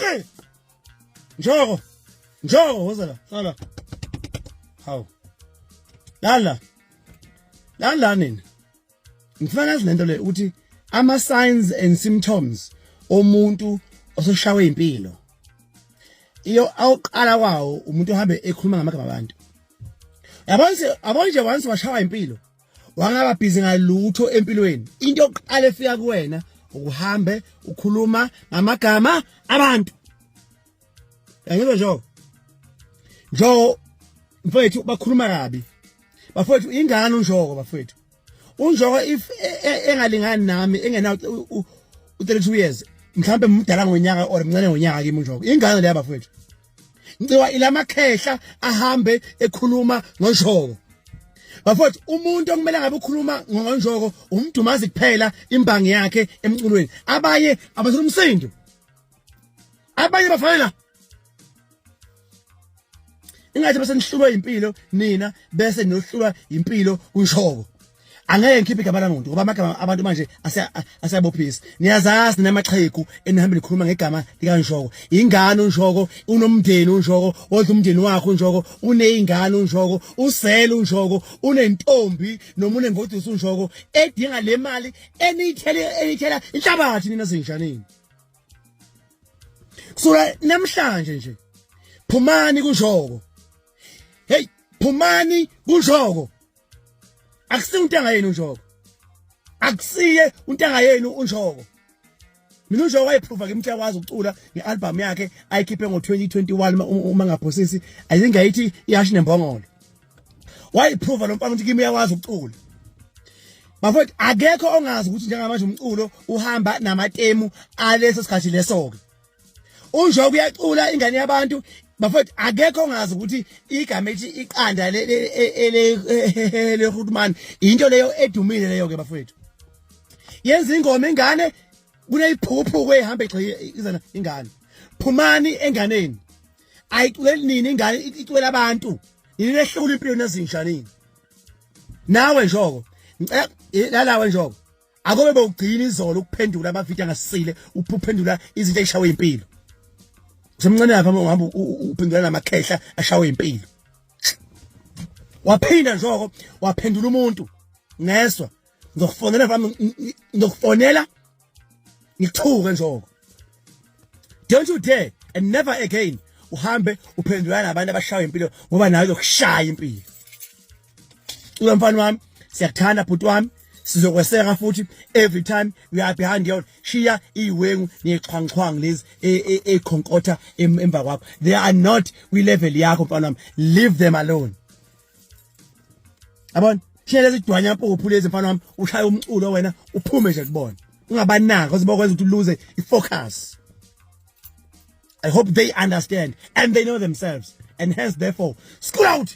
Hehe. Njoko. Njoko woza la. Hlala. Hawu. Lala. Lala nini? Ngifuna nazi lento le ukuthi ama signs and symptoms omuntu oseshawe impilo. Iyo awuqala kwawo umuntu ohambe ekhuluma ngamagama abantu. Yabona yabona nje once washawa impilo wangaba busy ngalutho empilweni. Into yokuqala efika kuwena ukuhambe ukhuluma ngamagama abantu. Yangizwa nje. Njo mfowethu bakhuluma kabi. Bafowethu ingane uNjoko bafowethu. UNjoko if engalingani nami engenawo u-32 years mhlawumbe mdala ngonyaka or mncane ngonyaka kimi uNjoko. Ingane leya bafowethu. Ngiciwa ilamakhehla ahambe ekhuluma ngoNjoko. Bafowethu umuntu okumele ngabe ukhuluma ngoNjoko umdumazi kuphela imbangi yakhe emculweni. Abanye abathola umsindo. Abanye bafanele ingathi bese nihlulwa impilo nina bese niyohlulwa impilo kuNjoko. Angeke ngikhiphe igama lamuntu ngoba amagama abantu manje aseyabophisa. Niyazazi namaxhegu enihambe nikhuluma ngegama likaNjoko. Ingane uNjoko, unomndeni uNjoko, odla umndeni wakhe uNjoko, uneyingane uNjoko, usele uNjoko, unentombi noma unengoduso uNjoko edinga le mali eniyithele eniyithela inhlabathi nina zinjanini. Kusuka namhlanje nje phumani kuNjoko. Hey, phumani kuNjoko. Akusiye untanga yenu uNjoko. Akusiye untanga yenu uNjoko. Mina uNjoko wayiprova kimi ukuthi uyakwazi ukucula ngealbum yakhe ayikhiphe ngo-2021 uma ngaphosisi. I think ayithi iyashi nembongolo. Wayiprova lo mfana ukuthi kimi uyakwazi ukucula. Bafowethu akekho ongazi ukuthi njengamanje umculo uhamba namatemu aleso sikhathi leso ke. UNjoko uyacula ingane yabantu bafowethu akekho ongazi ukuthi igama ethi iqanda le le Grootman into leyo edumile leyo ke bafowethu. Yenza ingoma ingane kuneyiphukuphuku ehamba egxizana ingane. Phumani enganeni. Ayiculeli nini ingane iculela abantu. Yini lehlula impilo nezinja nini. Nawe Njoko ngicela lalawe Njoko akobe bowugcina izolo ukuphendula amavidiyo angasile uphendula izinto ezishawe impilo. Usemncane lapha uhamba uphendula namakhehla ashawe impilo. Waphinda Njoko waphendula umuntu ngeswa ngizokufonela mfana ngizokufonela ngithuke Njoko. Don't you dare and never again uhambe uphendulana nabantu abashawa impilo ngoba nawe uzokushaya impilo. Cula mfana wami siyakuthanda bhuti wami sizokweseka futhi every time we are behind you. Shiya iwengu nexhwanxhwang lezi ekhonkotha emva kwakho. They are not kwi level yakho mfana wami. Leave them alone. Yabona? Shiya lezi dwanya mpuphu lezi mfana wami ushaya umculo wena uphume nje kubona. Ungabanaka because bokwenza ukuthi lose ifocus. I hope they understand and they know themselves and hence therefore school out.